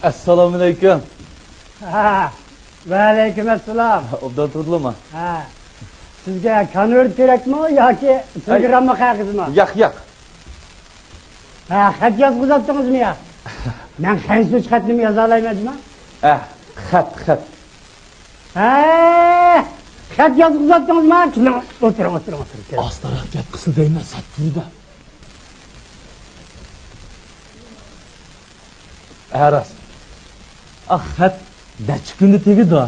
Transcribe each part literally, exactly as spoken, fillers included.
ئەسسالامۇئەلەيكۇم. ھە، ۋەئەلەيكۇم ئەسسالام. ئوبدان تۇردىلىما؟ ھە. سىزگە كونۋېرت كېرەكمۇ ياكى تېلېگرامما قەغىزىمۇ؟ ياق، ياق. ھە، خەت يازغۇزاتتىڭىزمۇ يا؟ مەن خەنزۇچە خەتنىمۇ يازالايمەن جۇما. ھە، خەت، خەت. ھە، خەت يازغۇزاتتىڭىزمۇ؟ كېلىڭ، ئولتۇرۇڭ، ئولتۇرۇڭ، ئولتۇرۇڭ، كېلىڭ. ئاستىراق گەپ قىلسا دەيمەن، سەت تۇرىدۇ. ھە، راست. ئا، خەت نەچچە كۈندە تېگىدۇ؟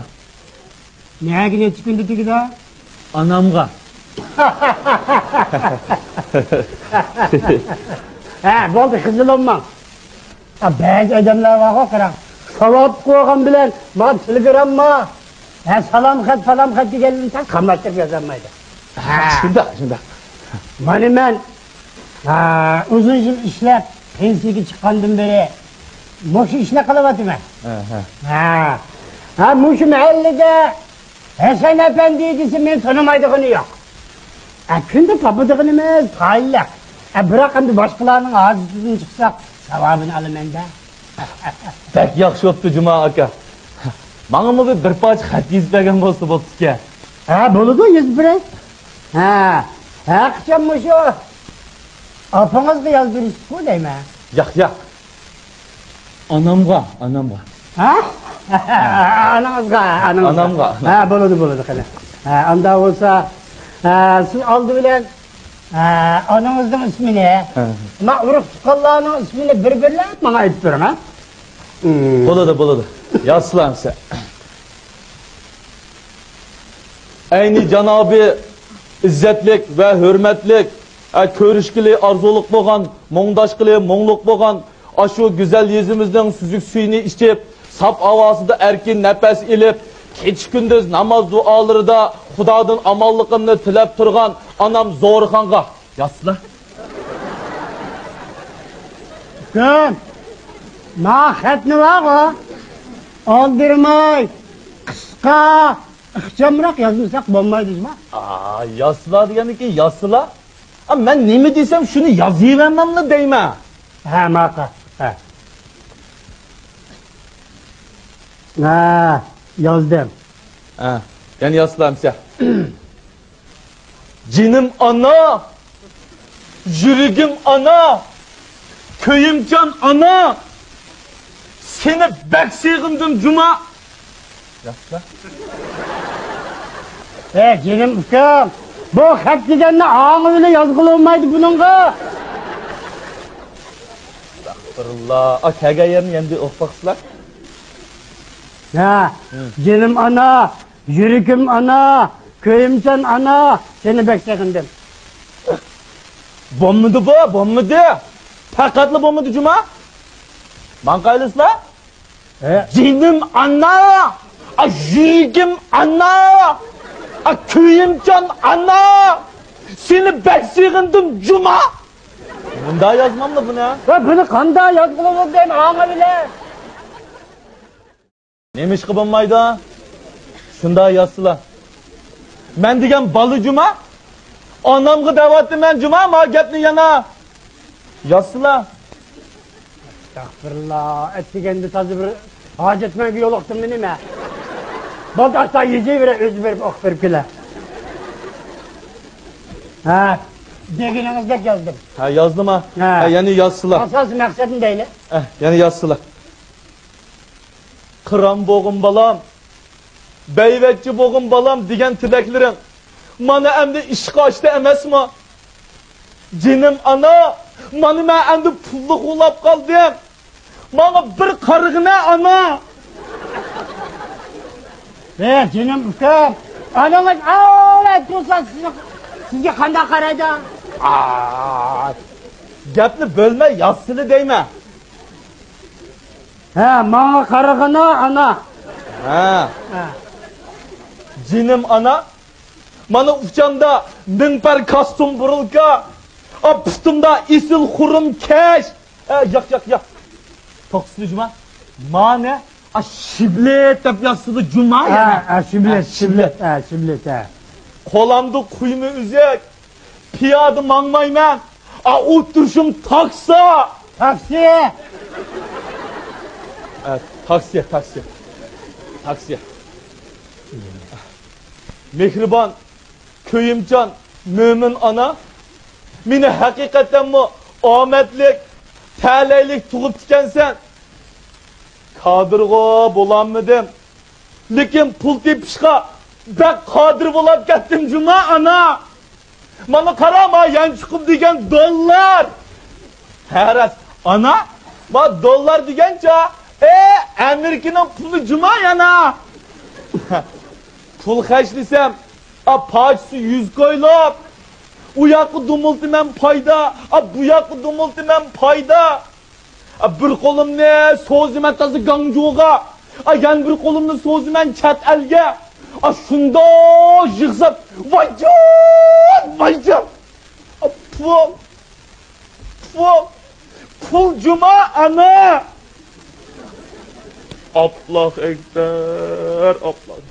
نەگە نەچچە كۈندە تېگىدۇ؟ ئانامغا. ھە، بولدى، خىجىل بولماڭ. ھە، بەزى ئادەملەر بارغۇ، قاراڭ. ساۋاتلىق بولغان بىلەن، ما تېلېگرامما، ھە، سالام خەت، پالام خەت دېگەنلىرىنى تەڭ قاملاشتۇرۇپ يازالمايدۇ. ھە. شۇنداق، شۇنداق. مانا مەن، ھە، ئۇزۇن يىل ئىشلەپ، پېنسىيەگە چىققاندىن بېرى مۇشۇ ئىشنى قىلىۋاتىمەن. ھە، ھە. ھە. ھە، مۇشۇ مەھەللىدە ھەسەن ئەپەندى دېسە، مېنى تونۇمايدىغىنى يوق. ھە، كۈندە تاپىدىغىنىمىز تايىنلىق. ھە، بىراق ئەمدى باشقىلارنىڭ ھاجىتىدىن چىقساق، ساۋابىنى ئالىمەن-دە. بەك ياخشى بوپتۇ، جۇما ئاكا. ماڭىمۇ بىر، بىر پارچە خەت يېزىپ بەرگەن بولسا بوپتىكەن. ھە، بولىدۇ، يېزىپ بېرەي. ھە، ھە، قاچان مۇشۇ ئاپىڭىزغا يازدۇرۇشتۇققۇ دەيمەن. ياق، ياق. ئانامغا، ئانامغا. ھە؟ ئانىڭىزغا، ئانىڭىزغا. ئانامغا. ھە، بولىدۇ، بولىدۇ، قېنى. ھە، ئاندا بولسا، ھە، سىز ئالدى بىلەن، ھە، ئانىڭىزنىڭ ئىسمىنى، ھە، ما ئۇرۇق تۇغقانلارنىڭ ئىسمىنى بىر-بىرلەپ ماڭا ئېيتىپ بېرىڭ، ھە؟ مم. بولىدۇ، بولىدۇ. يازسىلا ئەمسە. ئەينى جانابى ئىززەتلىك ۋە ھۆرمەتلىك، ئە، كۆرۈشكىلى ئارزۇلۇق بولغان، مۇڭداشقىلى مۇڭلۇق بولغان ئاشۇ گۈزەل يېزىمىزنىڭ سۈزۈك سۈيىنى ئىچىپ، ساپ ھاۋاسىدا ئەركىن نەپەس ئېلىپ، كېچە-كۈندۈز ناماز دۇئالىرىدا خۇدادىن ئامانلىقىمنى تىلەپ تۇرغان ئانام زورىخانغا يازسىلا. ئۇكام، ما خەتنى بارغۇ، ئالدىرىماي، قىسقا، ئىخچامراق يازمىساق بولمايدۇ جۇما. ئا، يازسىلا دېگەندىكىن يازسىلا. ئا، مەن نېمە دېسەم شۇنى يازىۋەرمەملا دەيمەن. ھە، ماقۇل. ھە. ھە، يازدىم. ھە، يەنە يازسىلا ئەمسە. جېنىم ئانا، يۈرىكىم ئانا، كۆيۈمچان ئانا، سېنى بەك سېغىندىم جۇما. ياخشى. ھە، جېنىم ئۇكام، بۇ خەت دېگەننى ئاڭىۋىلا يازغىلى بولمايدۇ بۇنىڭغا. ئەستەغپۇرۇللا. ئا، كەلگەن يەرنى يەنە ئوقۇپ باقسىلا. ھە، ھە. جېنىم ئانا، يۈرىكىم ئانا، كۆيۈمچان ئانا، سېنى بەك سېغىندىم. بولمىدى بۇ، بولمىدى. پەقەتلا بولمىدى جۇما. ماڭقايلىسىلا. ھە؟ جېنىم ئانا، ئا، يۈرىكىم ئانا، ئا، كۆيۈمچان ئانا، سېنى بەك سېغىندىم جۇما. مۇنداق يازماملا بۇنى. ۋە بۇنى قانداق يازغىلى بولدى ئاڭا بىلەن؟ نېمىشقا بولمايدۇ؟ شۇنداق يازسىلا. مەن دېگەن بالا جۇما. ئانامغا دەۋاتىمەن جۇما، ما گەپنى يەنە. يازسىلا. ئەستەغپىرۇللا، ئەتىگەندە تازا بىر ھاجەتمەنگە يولۇقتۇممۇ نېمە؟ بولدى، ئاشتا يېزىۋېرە، ئۆزى بېرىپ ئوقۇپ بېرىپ كېلە. ھە، دېگىنىڭىزدەك يازدىم. ھە، يازدىما؟ ھە. ھە، يەنە يازسىلا. ئاساسىي مەقسەتنى دەيلى. ھە، يەنە يازسىلا. قىران بوغۇم بالام، بەيۋەچچە بوغۇم بالام دېگەن تىلەكلىرىڭ مانا ئەمدى ئىشقا ئاشتى ئەمەسمۇ؟ جېنىم ئانا، مانا مەن ئەمدى پۇللۇق بولاپ قالدىم. ماڭا بىر قارىغىنە ئانا. ھە، جېنىم ئۇكام، ئانىڭىز ئاۋات بولسا سىزگە، سىزگە قانداق قارايدۇ؟ ئا، گەپنى بۆلمەي يازسىلە دەيمەن. ھە، ماڭا قارىغىنا، ئانا. ھە. ھە. جېنىم ئانا، مانا ئۇچامدا مىڭ پەر كاستيۇم بۇرۇلكا، ئا، پۇتۇمدا ئېسىل خۇرۇم كەش. ئە، ياق، ياق، ياق. توختىسىلە جۇما. مانى، ئا، شىبلىت دەپ يازسىلە جۇما ھە، يەنە. ھە، شىبلىت، ھە، شىبلىت، شىبلىت. ھە، شىبلىت، ھە. قولامدا قۇيما ئۈزۈك. پىيادە ماڭمايمەن. ئا، ئولتۇرۇشۇم تاكسا. تاكسى. ئە، تاكسى، تاكسى. تاكسى. مېھرىبان، كۆيۈمچان، مۆمىن ئانا، مېنى ھەقىقەتەنمۇ ئامەتلىك، تەلەيلىك تۇغۇپتىكەنسەن. كادىرغۇ بولالمىدىم. لېكىن پۇل تېپىشقا بەك قادىر بولاپ كەتتىم جۇما ئانا. مانا قارا، ما يانچۇقۇم دېگەن دوللار. ھە راست، ئانا، ما دوللار دېگەنچە، ئە، ئەمېرىكىنىڭ پۇلى جۇما يەنە. پۇل خەجلىسەم، ئا، پاچىسى يۈز كويلۇق. ئۇ ياققا دومۇلتىمەن پايدا، ئا، بۇ ياققا دومۇلتىمەن پايدا. ئا، بىر قولۇمنى سوزىمەن تازا گاڭجۇغا. ئا، يەنە بىر قولۇمنى سوزىمەن چەت ئەلگە. ئا، شۇنداق يىغسام، ۋايجان، ۋايجان. ئا، پۇل، پۇل، پۇل جۇما ئانا. ئاللاھ ئەكبەر، ئاللاھ.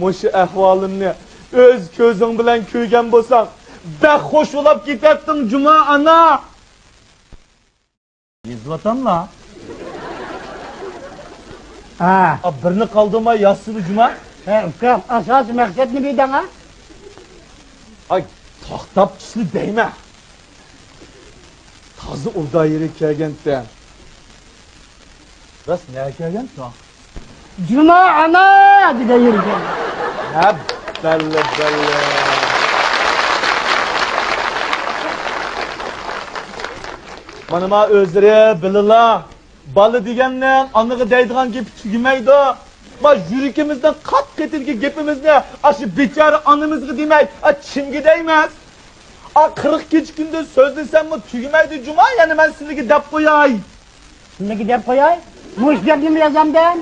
مۇشۇ ئەھۋالىمنى ئۆز كۆزۈڭ بىلەن كۆرگەن بولساڭ، بەك خوش بولاپ كېتەتتىڭ جۇما ئانا. يېزىۋاتاملا. ھە. ئا، بىرنى قالدۇرماي يازسىلا جۇما. ھە، ئۇكام، ئاساسىي مەقسەتنى بىدەڭ ھە. ئاي، توختاپ تۇرسىلا دەيمەن. تازا ئۇ دائىرىگە كەلگەنتىم. راست نەگە كەلگەنتىڭ؟ جۇما ئانا دېگەن يەرگە. ھە، بەللە، بەللە. مانا ما ئۆزلىرى بىلىلا. بالا دېگەننىڭ ئانىغا دەيدىغان گېپى تۈگىمەيدۇ. ما يۈرىكىمىزنىڭ قات قېتىدىكى گېپىمىزنى ئاشۇ بىچارە ئانىمىزغا دېمەي، ئا، كىمگە دەيمىز؟ ئا، قىرىق كېچە كۈندۈز سۆزلىسەممۇ تۈگىمەيدۇ جۇما، يەنە مەن سىلىگە دەپ قوياي. نېمىگە دەپ قوياي؟ مۇشۇ گەپنىمۇ يازامدىم؟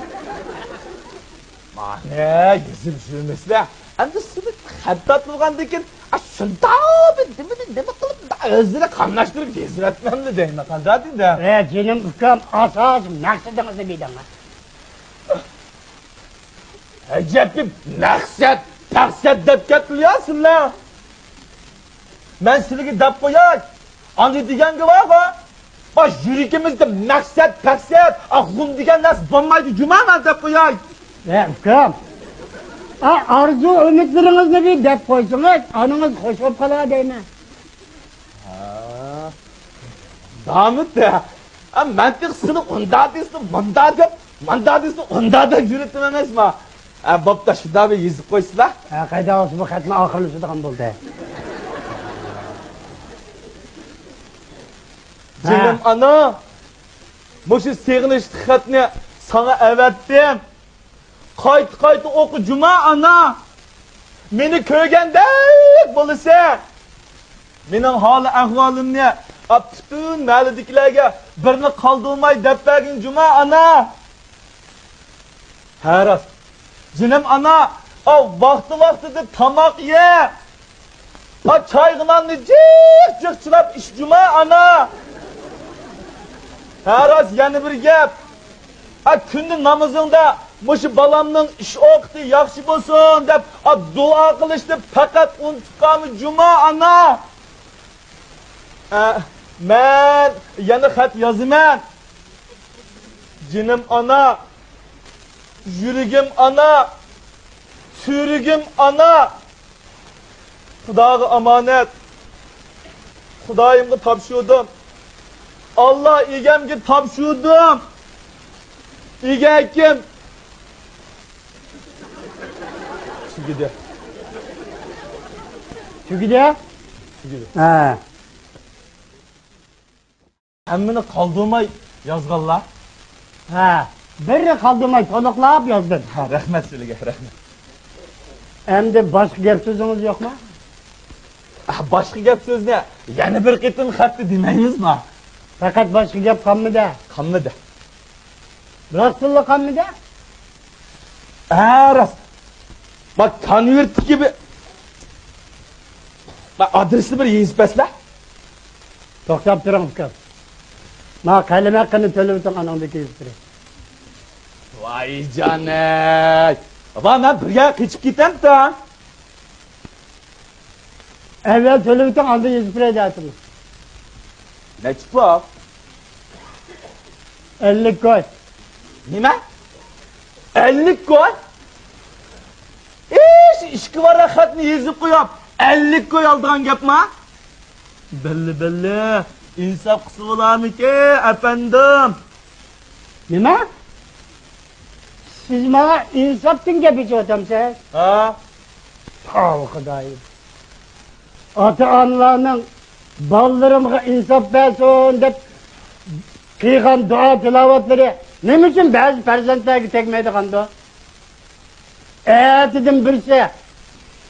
مانا يېزىپ يۈرمەسلە. ئەمدى سېنى خەت تارتىلغاندىن كېيىن، ئا، شۇنداق بىر نېمىنى نېمە قىلىپ، ئۆزلىرى قاملاشتۇرۇپ يېزىۋەتمەمدۇ دەيمەن، قانداق دېدىم؟ ئە، جېنىم ئۇكام، ئاساسىي مەقسىتىڭىزنى بىلدىڭىز. ئەجەب بىر مەقسەت، پەقسەت دەپ كەتتىلا سىلەر. مەن سىلىگە دەپ قوياي، ئانا دېگەنگە بارغۇ، باش يۈرىكىمىزدە مەقسەت، پەقسەت، ئاغزۇم دېگەن نەرسە بولمايدۇ جۇما، مەن دەپ قوياي. ئە، ئۇكام، ئا، ئارزۇ ئۈمىدلىرىڭىزنى بىر دەپ قويسىڭىز، ئانىڭىز خوش بولۇپ قالار دەيمەن. ھا. دامىتى. ھە، مەن تېخى سېنى ئۇندا دېسە، مۇندا دەپ، مۇندا دېسە، ئۇندا دەپ يۈرۈتتۈم ئەمەسما. ھە، بوپتۇ، شۇنداق بىر يېزىپ قويسىلا. ھە، قايدا بولسا بۇ خەتنى ئاخىرلىشىدىغان بولدى. جېنىم ئانا، مۇشۇ سېغىنىشلىق خەتنى ساڭا ئەۋەتتىم. قايتا-قايتا ئوقۇ جۇما ئانا. مېنى كۆرگەندەك بولىسەن. مېنىڭ ھال-ئەھۋالىمنى، ئا، پۈتۈن مەھەللىدىكىلەرگە بىرنى قالدۇرماي دەپ بەرگىن جۇما ئانا. ھە راست. جېنىم ئانا، ئا، ۋاقتى-ۋاقتىدا تاماق يە. ئا، چايغا ناننى جىق-جىق چىلاپ ئىچ جۇما ئانا. ھە راست، يەنە بىر گەپ. ئا، كۈندە نامىزىڭدا مۇشۇ بالامنىڭ ئىش ئوقىتى ياخشى بولسۇن دەپ، ئا، دۇئا قىلىشنى پەقەت ئۇنتۇپ قالما جۇما ئانا. ئە، مەن يەنە خەت يازىمەن. جېنىم ئانا، يۈرىكىم ئانا، سۈرىكىم ئانا. خۇداغا ئامانەت. خۇدايىمغا تاپشۇردۇم. ئاللا ئىگەمگە تاپشۇردۇم. ئىگە ھەكىم. تۈگىدى. تۈگىدى؟ تۈگىدى. ھە. ھەممىنى قالدۇرماي يازغانلا؟ ھە، بىرنى قالدۇرماي تولۇقلاپ يازدىم. ھە، رەھمەت سىلىگە، رەھمەت. ئەمدى باشقا گەپ سۆزىڭىز يوقمۇ؟ ھە، باشقا گەپ سۆزنى يەنە بىر قېتىم خەتتە دېمەيمىزما؟ پەقەت باشقا گەپ قالمىدى. قالمىدى. راستتىنلا قالمىدى؟ ھە، راست. ما كونۋېرتتىكى بىر، ما ئادرېسنى بىر يېزىپ بەرسىلە. توختاپ تۇرۇڭ، ئۇكام. ما قەلەم ھەققىنى تۆلىۋېتىڭ، ئانىڭدىن كېيىن يېزىپ بېرەي. ۋاي جانەي. ۋا، مەن بىر يەرگە قېچىپ كېتەمتىم. ئەۋۋەل تۆلىۋېتىڭ، ئاندىن يېزىپ بېرەي دەۋاتىمەن. نەچچە پۇل؟ ئەللىك كوي. نېمە؟ ئەللىك كوي؟ ئىش، ئىككى ۋاراق خەتنى يېزىپ قويۇپ، ئەللىك كوي ئالىدىغان گەپما؟ بەللى، بەللى. ئىنساپ قىلسا بولارمىكىن، ئەپەندىم؟ نېمە؟ سىز ماڭا ئىنساپتىن گەپ ئېچىۋاتامسىز؟ ھە. تاۋ خۇدايىم. ئاتا-ئانىلارنىڭ «بالىلىرىمغا ئىنساپ بەرسۇن» دەپ قىلغان دۇئا تىلاۋەتلىرى نېمە ئۈچۈن بەزى پەرزەنتلەرگە تەگمەيدىغاندۇ؟ ئەتىدىن بىرسى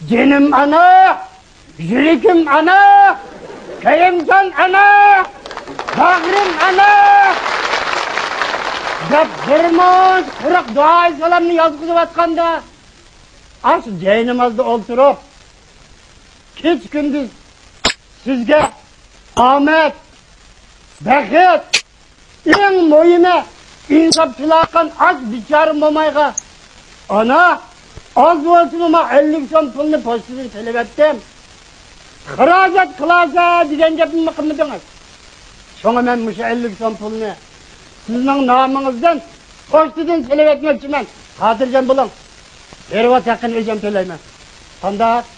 «جېنىم ئانا، يۈرىكىم ئانا، كۆيۈمچان ئانا، باغرىم ئانا» دەپ بىر مۇنچە قۇرۇق دۇئايى سالامنى يازغۇزۇۋاتقاندا، ئاشۇ جاينامازدا ئولتۇرۇپ، كېچە-كۈندۈز سىزگە ئامەت، بەخت، ئەڭ مۇھىمى، ئىنساپ تىلەۋاتقان ئاز بىچارە مومايغا، «ئانا، ئاز بولسىمۇ ما ئەللىك سوم پۇلنى پوچتىدىن سېلىۋەتتىم، خىراجەت قىلارسەن» دېگەن گەپنىمۇ قىلمىدىڭىز. شۇڭا مەن مۇشۇ ئەللىك سوم پۇلنى سىزنىڭ نامىڭىزدىن پوچتىدىن سېلىۋەتمەكچىمەن. خاتىرجەم بولۇڭ. پېرېۋوت ھەققىنى ئۆزۈم تۆلەيمەن. قانداق؟